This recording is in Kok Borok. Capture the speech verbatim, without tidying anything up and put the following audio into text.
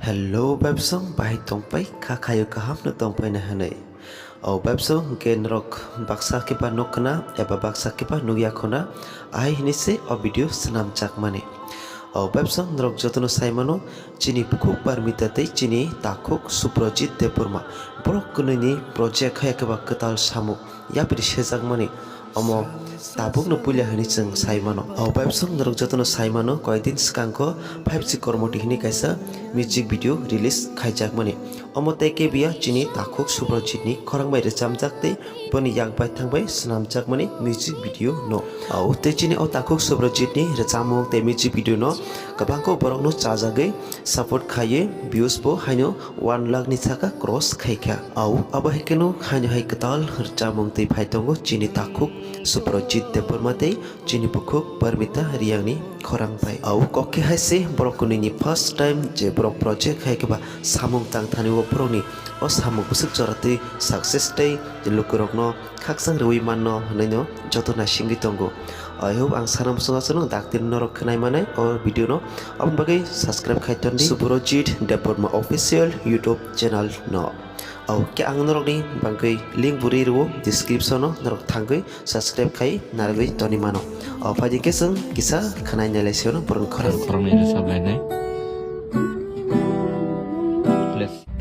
Hello, bebsong bahai tongpai kha, khayo kaham no tongpai na hinwi. O bebsong hwnkhe norok baksa khe ba nuk khna eba baksa khe ba nukya khna, ahai hinwi se o video swnamjakmani. O bebsong norok jotono saimano, chini bukhuk Parmita tei chini takhuk Suprajit Debbarma, borok kwnwini project hai khe ba kwtal samung yapri sejakmani. Omo tabukno puila hinwi chwng sai mano. O website norok jotono sai mano, koyekdin swkangko five G Kormoti hinwi kaisa music video release khaijakmani. Omo tei kebiya chini takhuk Subrojitni khorang bai rwchamjak tei boni yak bai thang bai swnamjakmani music video no. O tei chini o takhuk Subrojitni rwchapmung tei music video no kwbangko borokno chajagwi support khaiwi views bo haino one lakh ni saka cross khaikha. Au, abo hai kheno haino hai kwtal rwchapmung twi phai tongo chini takhuk Suprajit Debbarma tei chini bukhuk Parmita Riyangni khorang bai. Au, kok khe hai se borok kwnwini first time je borok project hai khe ba samung tang thani o borokni o samung bwswk jora twi success tei lukurokno khakchang rwui manno hwnwi no joto naisingwi tongo. I hope ang sana muchungo aswkno dakti norok khwnai manai o video no. Aboni bagwi subscribe khai tondi Subrojit Debbarma official YouTube channel no. Au khe ang norokni bagwi link bo rwi rwo description o, norok thangwi subscribe khai narwgwi toni mano. O phaidi khe chwng kisa khwnai nailai se no borokni khorang. Borokni rwchap lainai. Please.